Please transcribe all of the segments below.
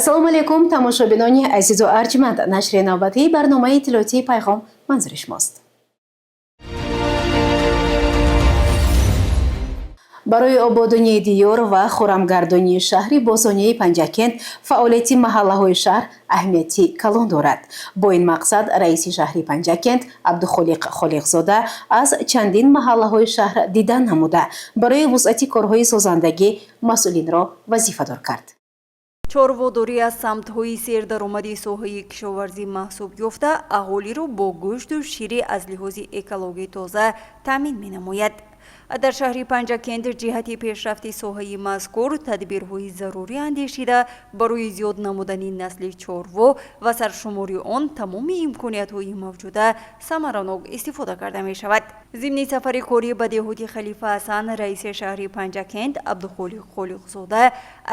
Ассалому алайкум, тамошобинони азизу арҷманд. Нашри навбатии барномаи иттилоотии «Пайғом» манзури шумост. Барои ободонии диёр ва хуррамгардонии шаҳри бостонии Панҷакент фаъолияти маҳаллаҳои шаҳр аҳамияти калон дорад. Бо ин мақсад раиси шаҳри Панҷакент Абдухолиқ Холиқзода аз чандин маҳаллаҳои шаҳр дидан намуда, барои вусъати корҳои созандагӣ масъулинро вазифадор кард. Чорводорӣ аз самтҳои сердаромади соҳаи кишоварзӣ маҳсуб ёфта, аҳолиро бо гӯшту шири аз лиҳози экологӣ тоза таъмин менамояд. Дар шаҳри Панҷакент ҷиҳати пешрафти соҳаи мазкур тадбирҳои зарурӣ андешида, барои зиёд намудани насли чорво ва саршумори он тамоми имкониятҳои мавҷуда самаранок истифода карда мешавад. Зимни сафари корӣ ба деҳоти Халифа Ҳасан раиси шаҳри Панҷакент Абдухолиқ Холиқзода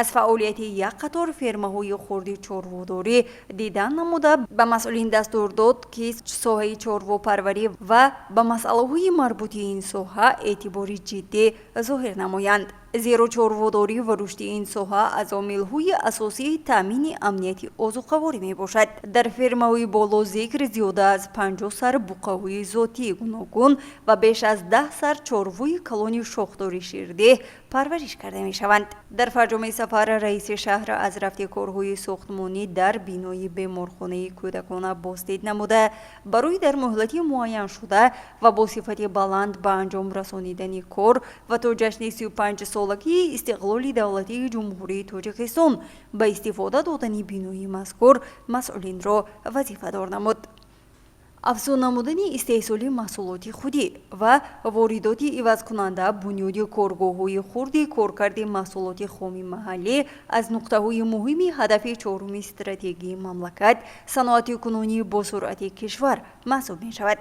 аз фаъолияти як қатор фермаҳои хурди чорводорӣ дидан намуда, ба масъулин дастур дод, ки соҳаи чорвопарварӣ ва ба масъалаҳои марбути ин соҳа эътибори ҷиддӣ зоҳир намоянд, зеро чорводорӣ ва рушди ин соҳа аз омилҳои асосии таъмини амнияти озуқаворӣ мебошад. Дар фермаҳои боло зикр зиёда аз 50 сар буқаҳои зотии гуногун ва беш аз 10 сар чорвои калони шохдори ширдеҳ парвариш карда мешаванд. Дар фарҷоми сафар раиси шаҳр аз рафти корҳои сохтмонӣ дар бинои беморхонаи кӯдакона боздид намуда, барои дар муҳлати муайяншуда ва бо сифати баланд ба анҷом расонидани кор ва то ҷашни 35-солагии истиқлоли давлатии Ҷумҳурии Тоҷикистон ба истифода додани бинои мазкур масъулинро вазифадор намуд. Афзун намудани истеҳсоли маҳсулоти худӣ ва воридоти ивазкунанда, бунёди коргоҳҳои хурди коркарди маҳсулоти хоми маҳаллӣ аз нуқтаҳои муҳими ҳадафи чоруми стратегии мамлакат, саноати кунунии босуръати кишвар маҳсуб мешавад.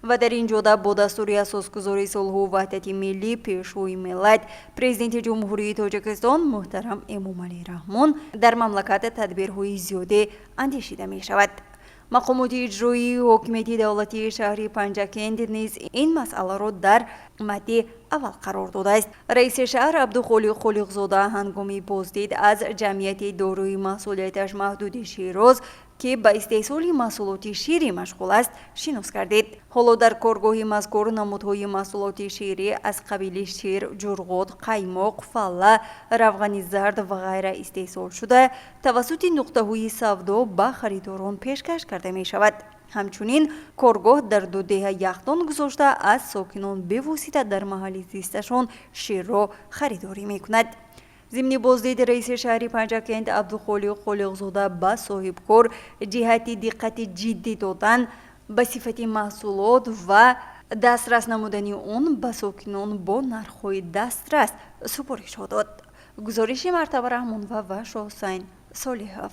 Ва дар ин ҷода бо дастури асосгузори сулҳу ваҳдати миллӣ, Пешвои миллат, Президенти Ҷумҳурии Тоҷикистон муҳтарам Эмомалӣ Раҳмон дар мамлакат тадбирҳои зиёде андешида мешавад. Мақомоти иҷроии ҳокимияти давлатии шаҳри Панҷакент низ ин масъаларо дар мадди аввал қарор додааст. Раиси шаҳр Абдухолиқ Холиқзода ҳангоми боздид аз ҷамъияти дорои масъулияташ маҳдуди «Шероз», ки ба истеҳсоли маҳсулоти ширӣ машғул аст, шинос гардид. Ҳоло дар коргоҳи мазкур намудҳои маҳсулоти ширӣ аз қабили шир, ҷурғот, қаймоқ, фалла, равғани зард ва ғайра истеҳсол шуда, тавассути нуқтаҳои савдо ба харидорон пешкаш карда мешавад. Ҳамчунин коргоҳ дар ду деҳа яхдон гузошта, аз сокинон бевосита дар маҳалли зисташон ширро харидорӣ мекунад. Зимни боздиди раиси шаҳри Панҷакент Абдухолиқ Холиқзода ба соҳибкор ҷиҳати диққати ҷиддӣ додан ба сифати маҳсулот ва дастрас намудани он ба сокинон бо нархҳои дастрас супоришҳо дод. Гузориши Мартаба Раҳмонова ва Шоҳусайн Солиҳов.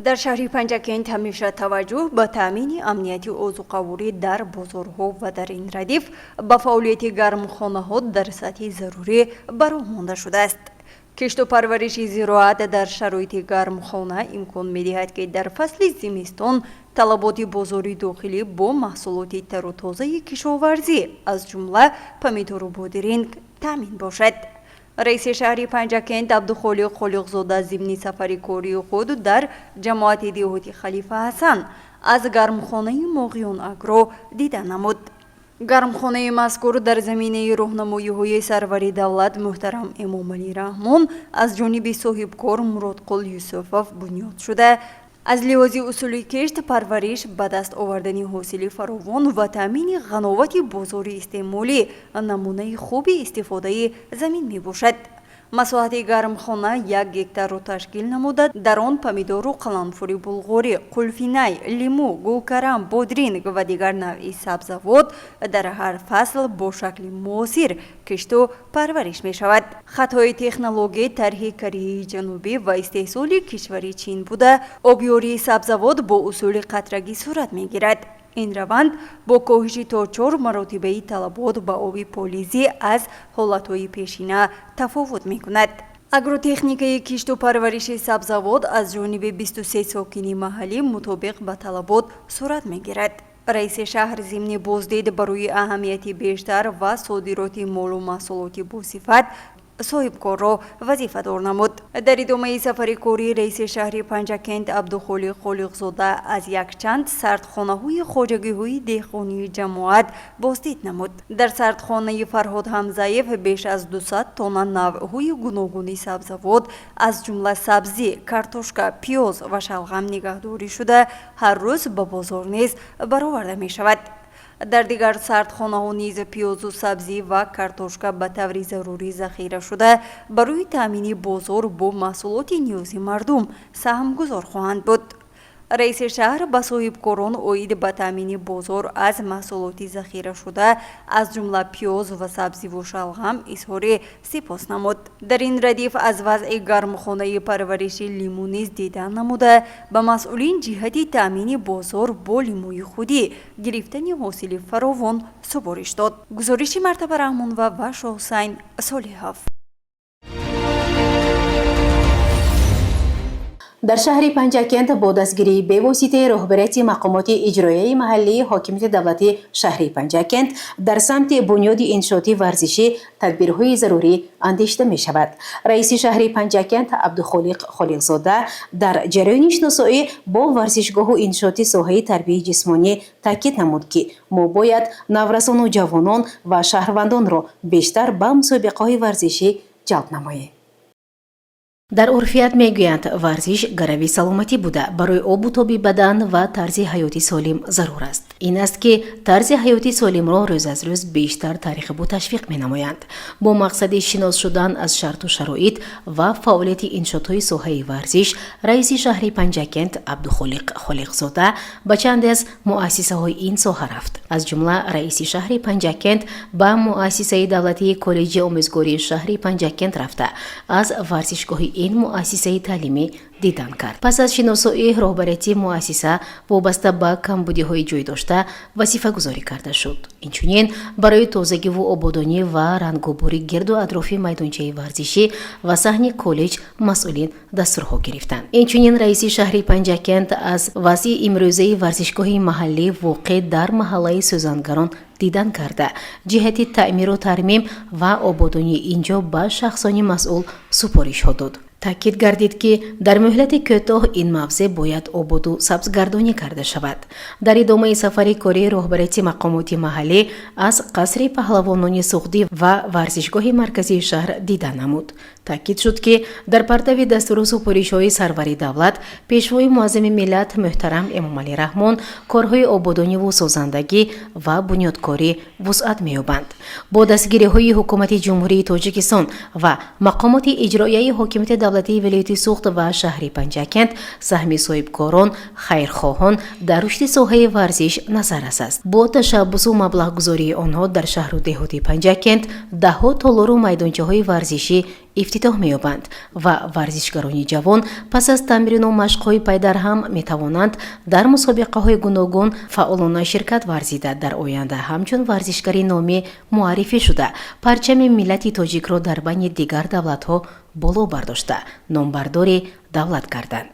Дар шаҳри Панҷакент ҳамеша таваҷҷӯҳ ба таъмини амнияти озуқаворӣ дар бозорҳо ва дар ин радиф ба фаъолияти гармхонаҳо дар сатҳи зарурӣ ба роҳ монда шудааст. Кишту парвариши зироат дар шароити гармхона имкон медиҳад, ки дар фасли зимистон талаботи бозори дохилӣ бо маҳсулоти тару тозаи кишоварзӣ, аз ҷумла помидору бодиринг, таъмин бошад. Раиси шаҳри Панҷакент Абдухолиқ Холиқзода зимни сафари кории худ дар ҷамоати деҳоти Халифа Ҳасан аз гармхонаи «Моғиён Агро» дида намуд. Гармхонаи мазкур дар заминаи роҳнамоиҳои сарвари давлат муҳтарам Эмомалӣ Раҳмон аз ҷониби соҳибкор Муродқул Юсуфов бунёд шуда, аз лиҳози усули кишт, парвариш, ба даст овардани ҳосили фаровон ва таъмини ғановати бозори истеъмолӣ намунаи хуби истифодаи замин мебошад. Масоҳати гармхона 1 гектарро ташкил намуда, дар он помидору қаламфури булғорӣ, қулфинай, лимӯ, гулкарам, бодринг ва дигар навъи сабзавот дар ҳар фасл бо шакли муосир кишту парвариш мешавад. Хатҳои технологӣ тарҳи Кореяи Ҷанубӣ ва истеҳсоли кишвари Чин буда, обёрии сабзавот бо усули қатрагӣ сурат мегирад. Ин раванд бо коҳиши то чор маротибаи талабот ба оби полизӣ аз ҳолатҳои пешина тафовут мекунад. Агротехникаи кишту парвариши сабзавот аз ҷониби 23 сокини маҳаллӣ мутобиқ ба талабот сурат мегирад. Раиси шаҳр зимни боздид барои аҳамияти бештар ва содироти молу маҳсулоти босифат соҳибкорро вазифадор намуд. Дар идомаи сафари корӣ раиси шаҳри Панҷакент Абдухолиқ Холиқзода аз якчанд сардхонаҳои хоҷагиҳои деҳқонии ҷамоат боздид намуд. Дар сардхонаи Фарҳод Ҳамзаев беш аз 200 тонна навъҳои гуногуни сабзавот, аз ҷумла сабзӣ, картошка, пиёз ва шалғам нигаҳдорӣ шуда, ҳар рӯз ба бозор низ бароварда мешавад. Дар дигар сардхонаҳо низ пиёзу сабзӣ ва картошка ба таври зарурӣ захира шуда, барои таъмини бозор бо маҳсулоти ниёзи мардум саҳмгузор хоҳанд буд. Раиси шаҳр ба соҳибкорон оид ба таъмини бозор аз маҳсулоти захирашуда, аз ҷумла пиёз ва сабзиву шалғам, изҳори сипос намуд. Дар ин радиф аз вазъи гармхонаи парвариши лимӯ низ дидан намуда, ба масъулин ҷиҳати таъмини бозор бо лимӯи худӣ, гирифтани ҳосили фаровон супориш дод. Гузориши Мартаба Раҳмонова ва Шоҳусайн Солиҳов. Дар шаҳри Панҷакент бо дастгирии бевоситаи роҳбарияти мақомоти иҷроияи маҳаллии ҳокимияти давлатии шаҳри Панҷакент дар самти бунёди иншооти варзишӣ тадбирҳои зарурӣ андешида мешавад. Раиси шаҳри Панҷакент Абдухолиқ Холиқзода дар ҷараёни шиносоӣ бо варзишгоҳу иншооти соҳаи тарбияи ҷисмонӣ таъкид намуд, ки мо бояд наврасону ҷавонон ва шаҳрвандонро бештар ба мусобиқаҳои варзишӣ ҷалб намоем. Дар урфият мегӯянд, варзиш гарави саломатӣ буда, барои обу тоби бадан ва тарзи ҳаёти солим зарур аст. Ин аст, ки тарзи ҳаёти солимро рӯз аз рӯз бештар тарғибу ташвиқ менамоянд. Бо мақсади шинос шудан аз шарту шароит ва фаъолияти иншоотҳои соҳаи варзиш, раиси шаҳри Панҷакент Абдухолиқ Холиқзода ба чанде аз муассисаҳои ин соҳа рафт. Аз ҷумла раиси шаҳри Панҷакент ба муассисаи давлатии коллеҷи омӯзгории шаҳри Панҷакент рафта, аз варзишгоҳи ин муассисаи таълимӣ дидан кард. Пас аз шиносоӣ роҳбарияти муассиса вобаста ба камбудиҳои ҷой дошта вазифагузорӣ карда шуд. Инчунин барои тозагиву ободонӣ ва рангубури гирду атрофи майдончаи варзишӣ ва саҳни коллеҷ масъулин дастурҳо гирифтанд. Инчунин раиси шаҳри Панҷакент аз вазъи имрӯзаи варзишгоҳи маҳаллӣ, воқеъ дар маҳаллаи Сӯзангарон, дидан карда, ҷиҳати таъмиру тармим ва ободонии ин ҷо ба шахсони масъул супоришҳо дод. Таъкид гардид, ки дар муҳлати кӯтоҳ ин мавзеъ бояд ободу сабзгардонӣ карда шавад. Дар идомаи сафари кории роҳбарияти мақомоти маҳаллӣ аз қасри паҳлавонони Суғдӣ ва варзишгоҳи марказии шаҳр дида намуд. Таъкид шуд, ки дар партави дастуру супоришҳои сарвари давлат, пешвои муаззами миллат муҳтарам Эмомалӣ Раҳмон, корҳои ободониву созандагӣ ва бунёдкорӣ вусъат меёбанд. Бо дастгириҳои Ҳукумати Ҷумҳурии Тоҷикистон ва мақомоти иҷроияи ҳокимияти давлатии вилояти Суғд ва шаҳри Панҷакент саҳми соҳибкорон, хайрхоҳон дар рушди соҳаи варзиш назаррас аст. Бо ташаббусу маблағгузории онҳо дар шаҳру деҳоти Панҷакент даҳҳо толору майдончаҳои варзишӣ ифтитоҳ меёбанд ва варзишгарони ҷавон пас аз тамрину машқҳои пайдарҳам метавонанд дар мусобиқаҳои гуногун фаъолона ширкат варзида, дар оянда ҳамчун варзишгари номӣ муаррифӣ шуда, парчами миллати тоҷикро дар байни дигар давлатҳо боло бардошта, номбардори давлат гарданд.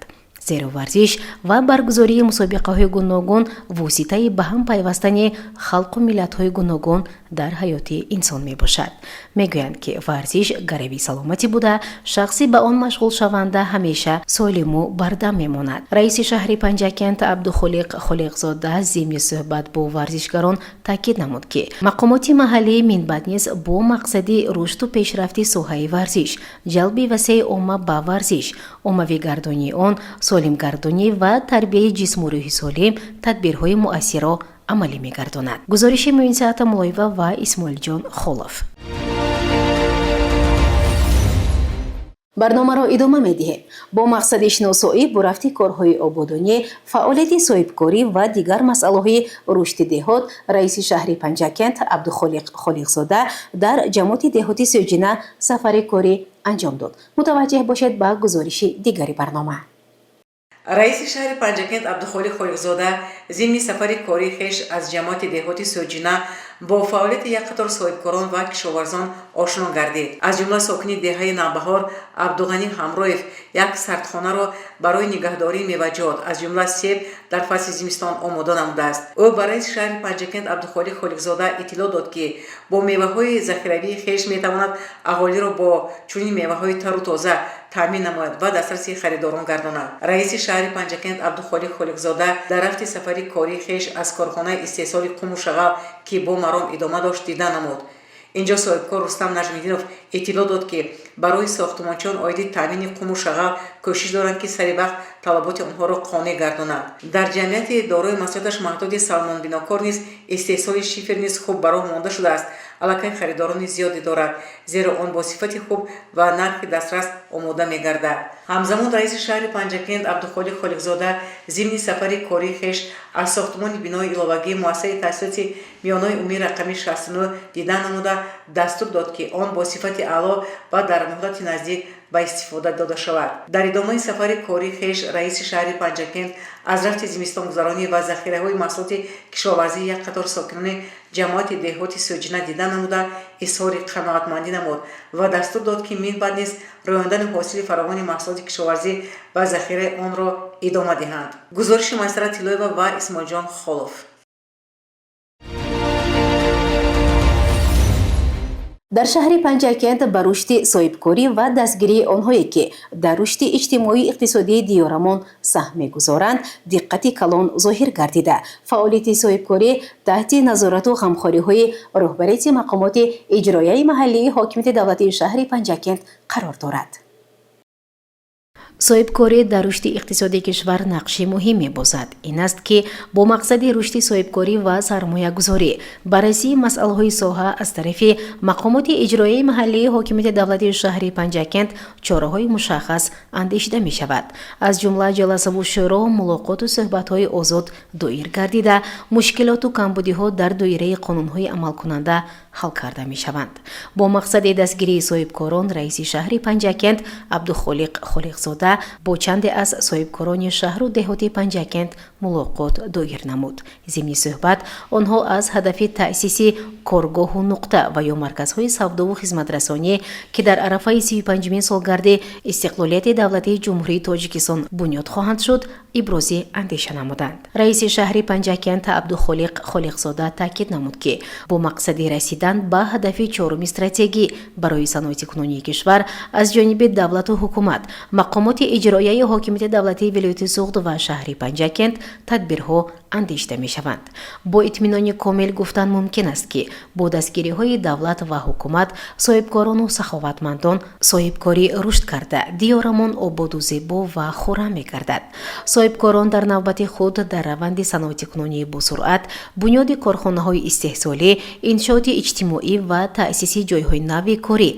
Зеро варзиш ва баргузории мусобиқаҳои гуногун воситаи ба ҳам пайвастани халқу миллатҳои гуногун дар ҳаёти инсон мебошад. Мегӯянд, ки варзиш гарави саломатӣ буда, шахси ба он машғулшаванда ҳамеша солиму бардам мемонад. Раиси шаҳри Панҷакент Абдухолиқ Холиқзода зимни суҳбат бо варзишгарон таъкид намуд, ки мақомоти маҳаллӣ минбаъд низ бо мақсади рушду пешрафти соҳаи варзиш, ҷалби васеи омма ба варзиш, оммавигардонии он, солимгардонӣ ва тарбияи ҷисму рӯҳи солим тадбирҳои муассирро амалӣ мегардонад. Гузориши Муинсаата Мулоева ва Исмоилҷон Холов. Барномаро идома медиҳем. Бо мақсади шиносоӣ бо рафти корҳои ободонӣ, фаъолияти соҳибкорӣ ва дигар масъалаҳои рушди деҳот, раиси шаҳри Панҷакент Абдухолиқ Холиқзода дар ҷамоати деҳоти Сӯҷина сафари корӣ анҷом дод. Мутаваҷҷеҳ бошед ба гузориши дигари барнома. Раиси шаҳри Панҷакент Абдухолиқ Холиқзода зимни сафари кории хеш аз ҷамоати деҳоти Соҷина бо фаъолияти як қатор соҳибкорон ва кишоварзон ошно гардид. Аз ҷумла сокини деҳаи Навбаҳор Абдуғанӣ Ҳамроев як сардхонаро барои нигаҳдории меваҷот, аз ҷумла себ, дар фасли зимистон омода намудааст. Ӯ ба раиси шаҳри Панҷакент Абдухолиқ Холиқзода иттилоъ дод, ки бо меваҳои захиравии хеш метавонад аҳолиро бо чунин меваҳои тару тоза таъмин намояд ва дастраси харидорон гардонад. Раиси шаҳри Панҷакент Абдухолиқ Холиқзода дар рафти сафари кории хеш аз корхонаи истеҳсоли қуму шағал, ки бо маром идома дошт, дида намуд. Инҷо соҳибкор Рустам Наҷмиддинов иттилоъ дод, ки барои сохтмончиён оиди таъмини қуму шағал кӯшиш доранд, ки сари вақт талаботи онҳоро қонеъ гардонанд. Дар ҷамъияти дорои масъулияташ маҳдуди Салмонбинокор низ истеҳсоли шифер низ хуб ба роҳ монда шудааст, аллакай харидорони зиёде дорад, зеро он бо сифати хуб ва нархи дастрас омода мегардад. Ҳамзамон раиси шаҳри Панҷакент Абдухолиқ Холиқзода зимни сафари кории хеш аз сохтмони бинои иловагии муассисаи таҳсилоти миёнаи умумии рақами 69 дида намуда, дастур дод, ки он бо сифати аъло ва дар муҳлати наздик ба истифода дода шавад. Дар идомаи сафари кории хеш раиси шаҳри Панҷакент аз рафти зимистонгузаронӣ ва захираҳои маҳсулоти кишоварзии як қатор сокинони ҷамоати деҳоти Соҷина дида намуда, изҳори қаноатмандӣ намуд ва дастур дод, ки минбаъд низ рӯёндани ҳосили фаровони маҳсулоти кишоварзӣ ва захираи онро идома диҳанд. Гузориши Майсара Тиллоева ва Исмоилҷон Холов. Дар шаҳри Панҷакент ба рушди соҳибкорӣ ва дастгирии онҳое, ки дар рушди иҷтимоию иқтисодии диёрамон саҳм мегузоранд, диққати калон зоҳир гардида, фаъолияти соҳибкорӣ таҳти назорату ғамхориҳои роҳбарияти мақомоти иҷроияи маҳаллии ҳокимияти давлатии шаҳри Панҷакент қарор дорад. Соҳибкорӣ дар рушди иқтисодии кишвар нақши муҳим мебозад. Ин аст, ки бо мақсади рушди соҳибкорӣ ва сармоягузорӣ, баррасии масъалаҳои соҳа аз тарафи мақомоти иҷроияи маҳаллии ҳокимияти давлатии шаҳри Панҷакент чораҳои мушаххас андешида мешавад. Аз ҷумла ҷаласаву шӯро, мулоқоту суҳбатҳои озод доир гардида, мушкилоту камбудиҳо дар доираи қонунҳои амалкунанда ҳал карда мешаванд. Бо мақсади дастгирии соҳибкорон раиси шаҳри Панҷакент Абдухолиқ Холиқзода бо чанде аз соҳибкорони шаҳру деҳоти Панҷакент мулоқот доир намуд. Зимни суҳбат онҳо аз ҳадафи таъсиси коргоҳу нуқта ва ё марказҳои савдову хизматрасонӣ, ки дар арафаи 35-умин солгарди истиқлолияти давлатии Ҷумҳурии Тоҷикистон бунёд хоҳанд шуд, ибрози андеша намуданд. Раиси шаҳри Панҷакент Абдухолиқ Холиқзода таъкид намуд, ки бо мақсади расидан ба ҳадафи чоруми стратегӣ барои саноатикунонии кишвар аз ҷониби давлату ҳукумат, мақомоти иҷроияи ҳокимияти давлатии вилояти Суғд ва шаҳри Панҷакент тадбирҳо андешида мешаванд. Бо итминони комил гуфтан мумкин аст, ки бо дастгириҳои давлат ва ҳукумат, соҳибкорону саховатмандон соҳибкорӣ рушд карда, диёрамон ободу зебо ва хуррам мегардад. Соҳибкорон дар навбати худ дар раванди саноатикунонии босуръат, бунёди корхонаҳои истеҳсолӣ, иншооти иҷтимоӣ ва таъсиси ҷойҳои нави корӣ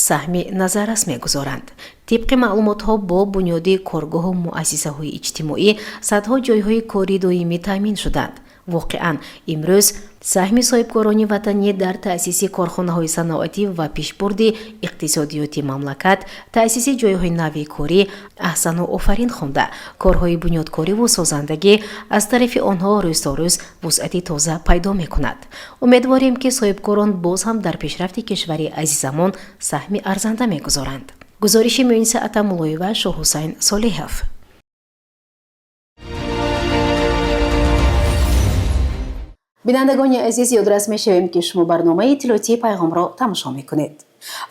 саҳми назаррас мегузоранд. Тибқи маълумотҳо, бо бунёди коргоҳу муассисаҳои иҷтимоӣ садҳо ҷойҳои кори доимӣ таъмин шуданд. Воқеан, имрӯз саҳми соҳибкорони ватанӣ дар таъсиси корхонаҳои саноатӣ ва пешбурди иқтисодиёти мамлакат, таъсиси ҷойҳои нави корӣ аҳсану офарин хонда, корҳои бунёдкориву созандагӣ аз тарафи онҳо рӯз то рӯз вусъати тоза пайдо мекунад. Умедворем, ки соҳибкорон боз ҳам дар пешрафти кишвари азизамон саҳми арзанда мегузоранд. Гузориши Муниса Атамуллоева, Шоҳҳусайн Солиҳов. Бинандагони азиз, ёдрас мешавем, ки шумо барномаи иттилоотии Пайғомро тамошо мекунед.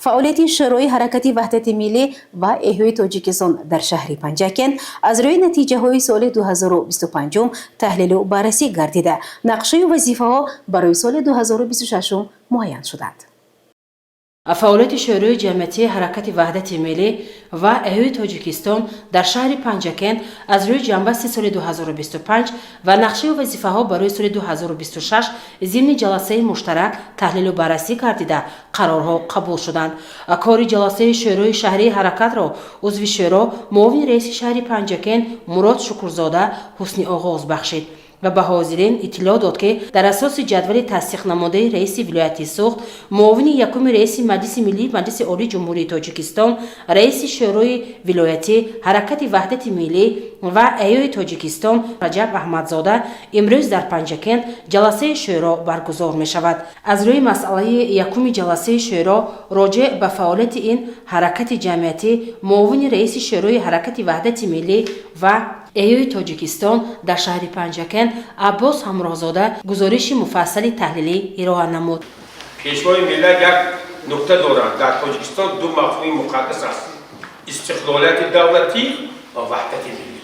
Фаъолияти Шӯрои ҳаракати ваҳдати миллӣ ва эҳёи Тоҷикистон дар шаҳри Панҷакент аз рӯи натиҷаҳои соли 2025 таҳлилу баррасӣ гардида, нақшаю вазифаҳо барои соли 2026 муайян шуданд. Фаъолияти Шӯрои ҷамъиятии ҳаракати ваҳдати миллӣ ва эҳёи Тоҷикистон дар шаҳри Панҷакент аз рӯи ҷамъбасти соли 2025 ва нақшаю вазифаҳо барои соли 2026 зимни ҷаласаи муштарак таҳлилу баррасӣ гардида, қарорҳо қабул шуданд. Кори ҷаласаи Шӯрои шаҳрии ҳаракатро узви шӯро, муовини раиси шаҳри Панҷакент Мурод Шукурзода ҳусни оғоз бахшид. Ва ба ҳозирин иттилоъ дод, ки дар асоси ҷадвали тасдиқнамудаи раиси вилояти Суғд, муовини якуми раиси Маҷлиси Миллии Маҷлиси Олии Ҷумҳурии Тоҷикистон, раиси Шӯрои вилоятӣ Ҳаракати Ваҳдати Миллӣ ва Эҳёи Тоҷикистон Раҷаб Аҳмадзода имрӯз дар Панҷакент ҷаласаи шӯро баргузор мешавад. Аз рӯи масъалаи якуми ҷаласаи шӯро роҷеъ ба фаъолияти ин ҳаракати ҷамъиятӣ муовини раиси Шӯрои Ҳаракати Ваҳдати Миллӣ ва Эҳёи Тоҷикистон дар шаҳри Панҷакент Аббос Ҳамроҳзода гузориши муфассали таҳлилӣ ироа намуд. Пешвои миллат як нукта доранд: дар Тоҷикистон ду мафҳуми муқаддас аст: истиқлолияти давлатӣ ва ваҳдати миллӣ.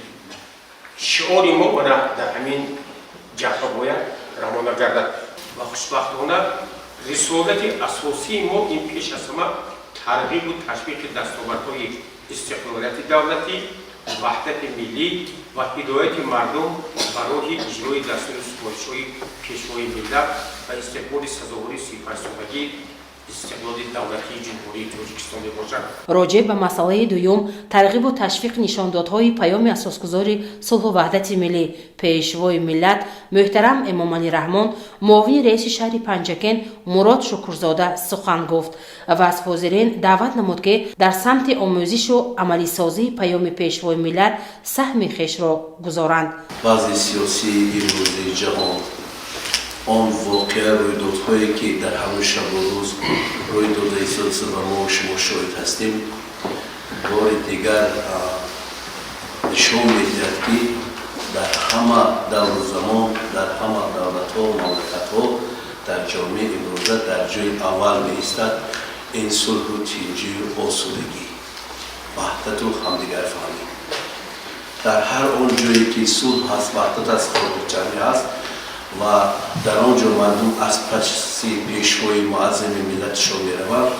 Шиори мо мана дар ҳамин ҷабҳа бояд равона гардад. Ва хушбахтона рисолати асосии мо ин пеш аз ҳама тарғибу ташвиқи дастовардҳои истиқлолияти давлатӣ, ваҳдати миллӣ ва ҳидояти мардум ба роҳи иҷрои дастуру супоришҳои Пешвои миллат ва истиқболи сазовори 35-солагии истиқлоли давлатии Ҷумҳурии Тоҷикистон мебошад. Роҷеъ ба масъалаи дуюм, тарғибу ташвиқи нишондодҳои Паёми Асосгузори сулҳу ваҳдати миллӣ, Пешвои миллат муҳтарам Эмомалӣ Раҳмон, муовини раиси шаҳри Панҷакент Мурод Шукурзода сухан гуфт ва аз ҳозирин даъват намуд, ки дар самти омӯзишу амалисозии Паёми Пешвои миллат саҳми хешро гузоранд. Вазъи сиёсии имрӯзаи ҷаҳон, он воқеа, рӯйдодҳое, ки дар ҳамон шабу рӯз рӯй дода истодааст ва мо шумо шоҳид ҳастем, бори дигар нишон медиҳад, ки дар ҳама давру замон, дар ҳама давлатҳо, мамлакатҳо, дар ҷомеаи имрӯза дар ҷои аввал меистад ин сулҳу тинҷию осудагӣ, ваҳдату ҳамдигарфаҳмӣ. Дар ҳар он ҷое ки сулҳ ҳаст, ваҳдат аст, хотирҷамъӣ ҳаст ва дар он ҷо мардум аз паси Пешвои муаззами миллатшон мераванд,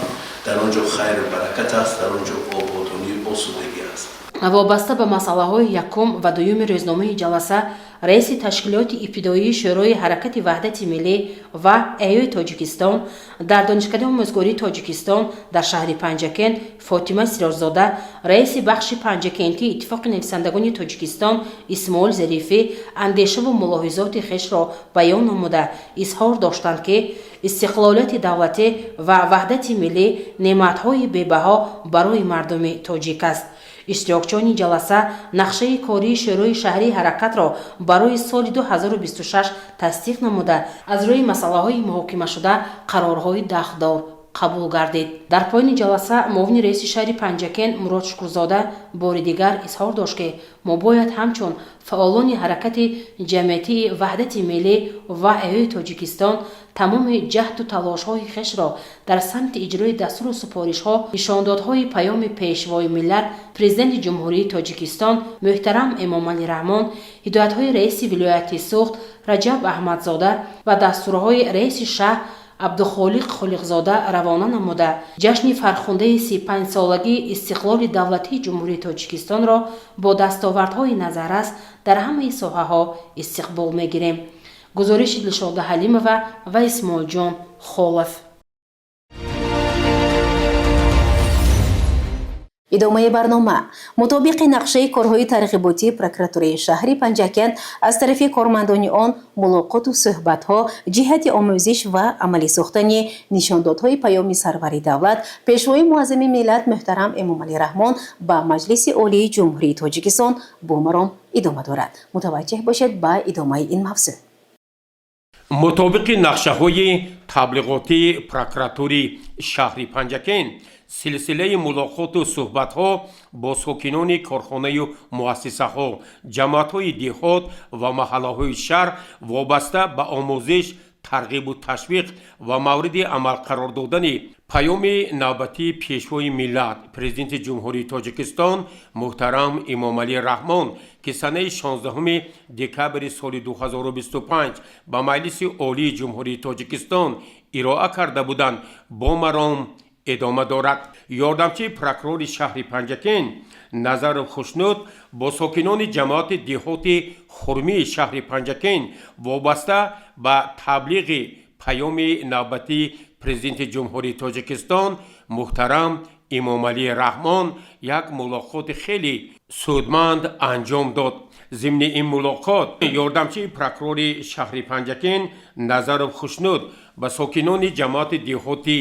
дар он ҷо хайру баракат аст, дар он ҷо ободонию осудагӣ аст. Вобаста ба масъалаҳои якум ва дуюми рӯзномаи ҷаласа раиси ташкилоти ибтидоии Шӯрои Ҳаракати Ваҳдати Миллӣ ва Эҳёи Тоҷикистон дар Донишкадаи омӯзгории Тоҷикистон дар шаҳри Панҷакент Фотима Сироҷзода, раиси бахши Панҷакентии Иттифоқи нависандагони Тоҷикистон Исмоил Зарифӣ андешаву мулоҳизоти хешро баён намуда, изҳор доштанд, ки истиқлолияти давлатӣ ва ваҳдати миллӣ неъматҳои бебаҳо барои мардуми тоҷик аст. Иштирокчиёни ҷаласа нақшаи кории Шӯрои шаҳрии ҳаракатро барои соли 2026 тасдиқ намуда, аз рӯи масъалаҳои муҳокимашуда қарорҳои дахлдор қабул гардид. Дар поёни ҷаласа муовини раиси шаҳри Панҷакент Мурод Шукурзода бори дигар изҳор дошт, ки мо бояд ҳамчун фаъолони ҳаракати ҷамъиятии Ваҳдати Миллӣ ва Эҳёи Тоҷикистон тамоми ҷаҳду талошҳои хешро дар самти иҷрои дастуру супоришҳо, нишондодҳои Паёми Пешвои миллат, Президенти Ҷумҳурии Тоҷикистон муҳтарам Эмомалӣ Раҳмон, ҳидоятҳои раиси вилояти Суғд Раҷаб Аҳмадзода ва дастурҳои раиси шаҳр Абдухолиқ Холиқзода равона намуда, ҷашни фархундаи 35-солагии истиқлоли давлатии Ҷумҳурии Тоҷикистонро бо дастовардҳои назаррас дар ҳамаи соҳаҳо истиқбол мегирем. Гузориши Дилшода Ҳалимова ва Исмоилҷон Холов. Идомаи барнома. Мутобиқи нақшаи корҳои тарғиботии прокуратураи шаҳри Панҷакент аз тарафи кормандони он мулоқоту суҳбатҳо ҷиҳати омӯзиш ва амалӣ сохтани нишондодҳои Паёми сарвари давлат, Пешвои муаззами миллат муҳтарам Эмомалӣ Раҳмон ба Маҷлиси Олии Ҷумҳурии Тоҷикистон бо маром идома дорад. Мутаваҷҷеҳ бошед ба идомаи ин мавзӯъ. Мутобиқи нақшаҳои таблиғотии прокуратури шаҳри Панҷакент силсилаи мулоқоту суҳбатҳо бо сокинони корхонаю муассисаҳо, ҷамоатҳои деҳот ва маҳаллаҳои шаҳр вобаста ба омӯзиш, тарғибу ташвиқ ва мавриди амал қарор додани Паёми навбатии Пешвои миллат, Президенти Ҷумҳурии Тоҷикистон муҳтарам Эмомалӣ Раҳмон, ки санаи 16 декабри соли 2025 ба Маҷлиси Олии Ҷумҳурии Тоҷикистон ироа карда буданд, бо маром идома дорад. Ёрдамчии прокурори шаҳри Панҷакент Назаров Хушнуд бо сокинони ҷамоати деҳоти Хурмии шаҳри Панҷакент вобаста ба таблиғи Паёми навбатии Президенти Ҷумҳурии Тоҷикистон муҳтарам Эмомалӣ Раҳмон як мулоқоти хеле судманд анҷом дод. Зимни ин мулоқот ёрдамчии прокурори шаҳри Панҷакент Назаров Хушнуд ба сокинони ҷамоати деҳоти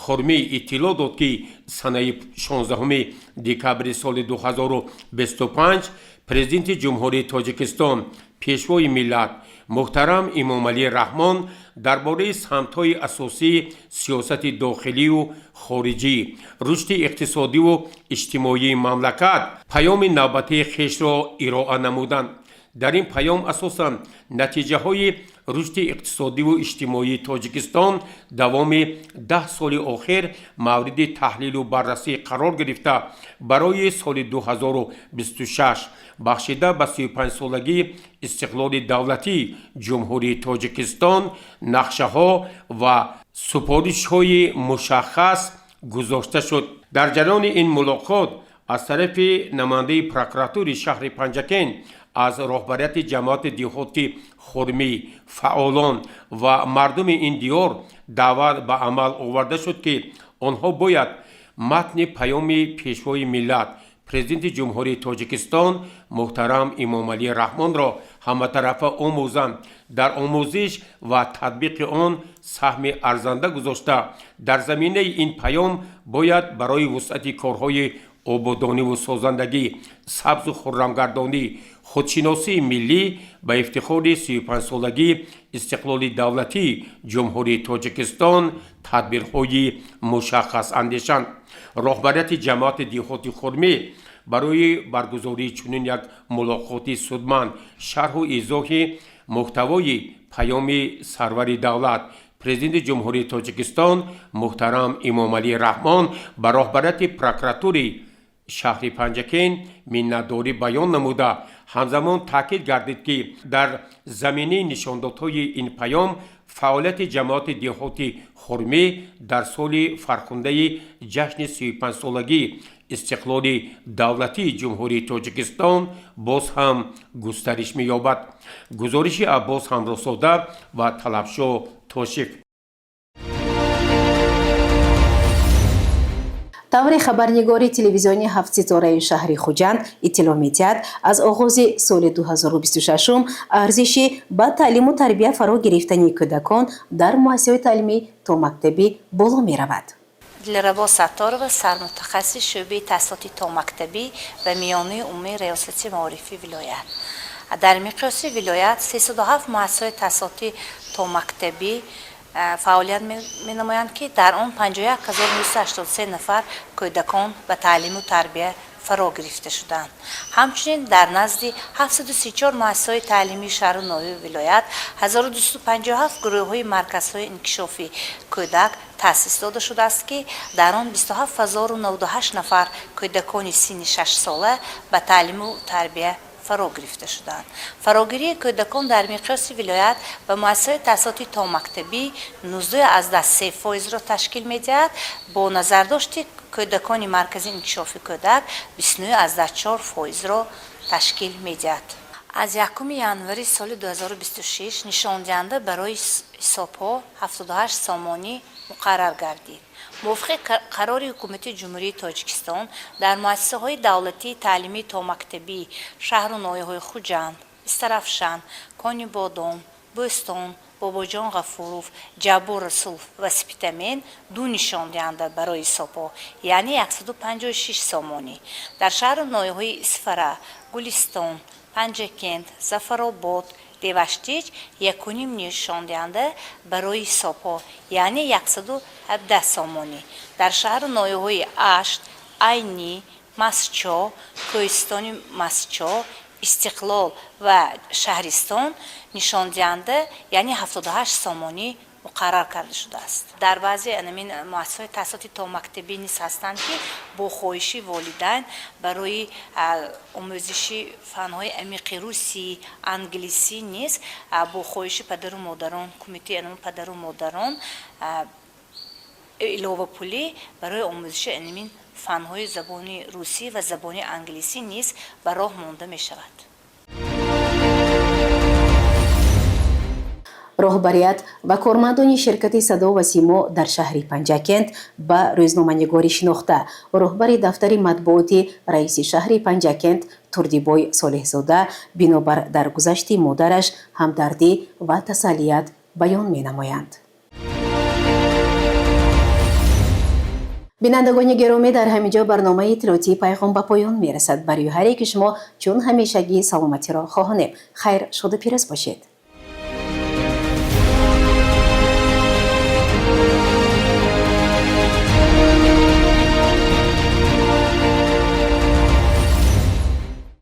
Хурмӣ иттилоъ дод, ки санаи 16 декабри соли 2025 Президенти Ҷумҳурии Тоҷикистон, Пешвои миллат муҳтарам Эмомалӣ Раҳмон дар бораи самтҳои асосии сиёсати дохилию хориҷӣ, рушди иқтисодиву иҷтимоии мамлакат паёми навбатии хешро ироа намуданд. Дар ин паём асосан натиҷаҳои рушди иқтисодиву иҷтимоии Тоҷикистон давоми 10 соли охир мавриди таҳлилу баррасӣ қарор гирифта, барои соли 2026, бахшида ба 35-солагии истиқлоли давлатии Ҷумҳурии Тоҷикистон, нақшаҳо ва супоришҳои мушаххас гузошта шуд. Дар ҷараёни ин мулоқот аз тарафи намояндаи прокуратури шаҳри Панҷакент аз роҳбарияти ҷамоати деҳоти Хурмӣ, фаъолон ва мардуми ин диёр даъват ба амал оварда шуд, ки онҳо бояд матни паёми Пешвои миллат, Президенти Ҷумҳурии Тоҷикистон муҳтарам Эмомалӣ Раҳмонро ҳаматарафа омӯзанд, дар омӯзиш ва татбиқи он саҳми арзанда гузошта, дар заминаи ин паём бояд барои вусъати корҳои ободониву созандагӣ, сабзу хуррамгардонӣ, худшиносии миллӣ ба ифтихори 35-солагии истиқлоли давлатии Ҷумҳурии Тоҷикистон тадбирҳои мушаххас андешанд. Роҳбарияти ҷамоати деҳоти Хурмӣ барои баргузории чунин як мулоқоти судманд, шарҳу изоҳи муҳтавои паёми сарвари давлат, Президенти Ҷумҳурии Тоҷикистон муҳтарам Эмомалӣ Раҳмон ба роҳбарияти прокуратури шаҳри Панҷакент миннатдорӣ баён намуда, ҳамзамон таъкид гардид, ки дар заминаи нишондодҳои ин паём фаъолияти ҷамоати деҳоти Хурмӣ дар соли фархундаи ҷашни 35-солагии истиқлоли давлатии Ҷумҳурии Тоҷикистон боз ҳам густариш меёбад. Гузориши Аббос Ҳамроҳзода ва Талабшоҳ Тошев. Тавре хабарнигори телевизиони ҳафтситораи шаҳри Хуҷанд иттилоъ медиҳад, аз оғози соли 2026 арзиши ба таълиму тарбия фаро гирифтани кӯдакон дар муассисаҳои таълимӣ томактабӣ боло меравад. Дилрабо Сатторова, сармутахассиси шӯъбаи таҳсилоти томактабӣ ва миёнаи умумии Раёсати маорифи вилоят. Дар миқёси вилоят 307 муассисаҳои таҳсилоти томактабӣ фаъолият менамоянд, ки дар он 51 983 нафар кӯдакон ба таълиму тарбия фаро гирифта шуданд. Ҳамчунин дар назди 734 муассисаҳои таълимии шаҳру ноҳияи вилоят 1257 гурӯҳҳои марказҳои инкишофи кӯдак таъсис дода шудааст, ки дар он 27 098 нафар кӯдакони синни 6-сола ба таълиму тарбия фаро гирифта шуданд. Фарогирии кӯдакон дар миқёси вилоят ба муассисаҳои таҳсилоти томактабӣ 19,3 фоизро ташкил медиҳад, бо назардошти кӯдакони маркази инкишофи кӯдак 29,4 фоизро ташкил медиҳад. Аз 1 январи соли 2026 нишондиҳанда барои ҳисобҳо 78 сомонӣ муқаррар гардид. Мувофиқи қарори Ҳукумати Ҷумҳурии Тоҷикистон, дар муассисаҳои давлатии таълимии томактабӣ шаҳру ноҳияҳои Хуҷанд, Истарафшан, Конибодом, Бӯстон, Бобоҷон Ғафуров, Ҷаббор Расулов ва Спитамен ду нишондиҳанда барои ҳисобҳо, яъне 156 сомонӣ, дар шаҳру ноҳияҳои Исфара, Гулистон, Панҷакент, Зафаробод, Деваштич якуним нишондиҳанда барои ҳисобҳо, яъне 117 сомонӣ, дар шаҳру ноҳияҳои Ашт, Айнӣ, Мастчоҳ, Кӯҳистони Мастчоҳ, Истиқлол ва Шаҳристон нишондиҳанда, яъне 78 сомонӣ муқаррар карда шудааст. Дар баъзе анамин муассисаҳои таҳсилоти томактабӣ низ ҳастанд, ки бо хоҳиши волидайн барои омӯзиши фанҳои амиқи русӣ, англисӣ низ бо хоҳиши падару модарон, кумитаи падару модарон иловапулӣ барои омӯзиши анамин фанҳои забони русӣ ва забони англисӣ низ ба роҳ монда мешавад. Роҳбарият ва кормандони ширкати Садо ва Симо дар шаҳри Панҷакент ба рӯзноманигори шинохта, роҳбари дафтари матбуоти раиси шаҳри Панҷакент. Турдибой Солеҳзода бинобар даргузашти модараш ҳамдардӣ ва тасаллият баён менамоянд. Бинандагони гиромӣ, дар ҳамин ҷо барномаи иттилоотии Пайғом ба поён мерасад. Барои ҳар яки шумо чун ҳамешагӣ саломатиро хоҳонем. Хайр, шоду пирӯз бошед.